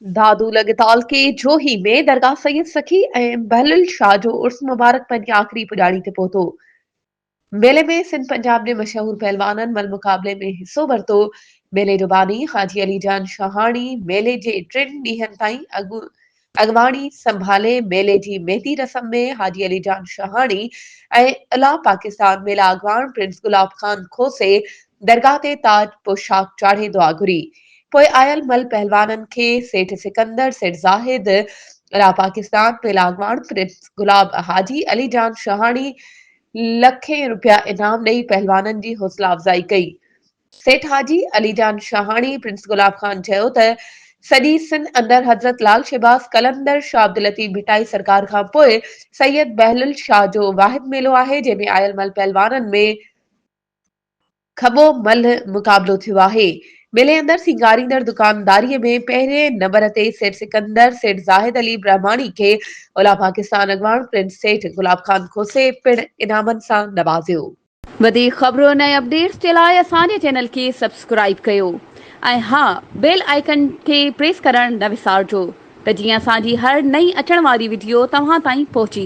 دادو لڳ تعلقي جوهي ۾ درگاهه سيد سخي ۽ بهلول شاهه جو عرس مبارڪ پنهنجي آخري پڄاڻي تي پهتو. ميلي ۾ سنڌ پنجاب جي مشهور پهلوانن مل مقابلي ۾ حصو ورتو. ميلي جو باني حاجي علي جان شاهاڻي ميلي جي ٽن ڏينهن تائين اڳواڻي سنڀالي ميلي جي ميندي رسم ۾ حاجي علي جان شاهاڻي ۽ الا پاڪستان ميلا اڳواڻ پرنس گلاب خان کوسي درگاهه تي تاج پوشاڪ چاڙهي دعا گهري. پوء آيل مل پهلوانن کي سيٺ سڪندر، سيٺ زاهد، الا پاڪستان ميلا اڳواڻ پرنس گلاب حاجي علي جان شاهاڻي لکين رپيا انعام ڏئي پهلوانن جي حوصلا افزائي ڪئي. سيٺ حاجي علي جان شاهاڻي پرنس گلاب خان چيو ته سڄي سنڌ اندر حضرت لال شهباز قلندر شاهه عبداللطيف ڀٽائي سرڪار کان پوء سيد بهلول شاهه جو واحد ميلو آهي جنهن ۾ آيل مل پهلوانن ۾ کٻو ملهه مقابلو ٿيو آهي. ميلي اندر سينگاريندڙ دڪانداريء ۾ پهرين نمبر تي سيٺ سڪندر، سيٺ زاهد علي برهماڻي کي اولهه پاڪستان اڳواڻ پرنس سيٺ گلاب خان کوسي پڻ انعامن سان نوازيو. وڌيڪ خبرن ۽ اپڊيٽس جي لاء اسان جي چينل کي سبسڪرائيب ڪيو ۽ ها بيل آئيڪن کي پريس ڪرڻ نه وسارجو ته جيئن اسان جي هر نئين اچڻ واري وڊيو توهان تائين پهچي.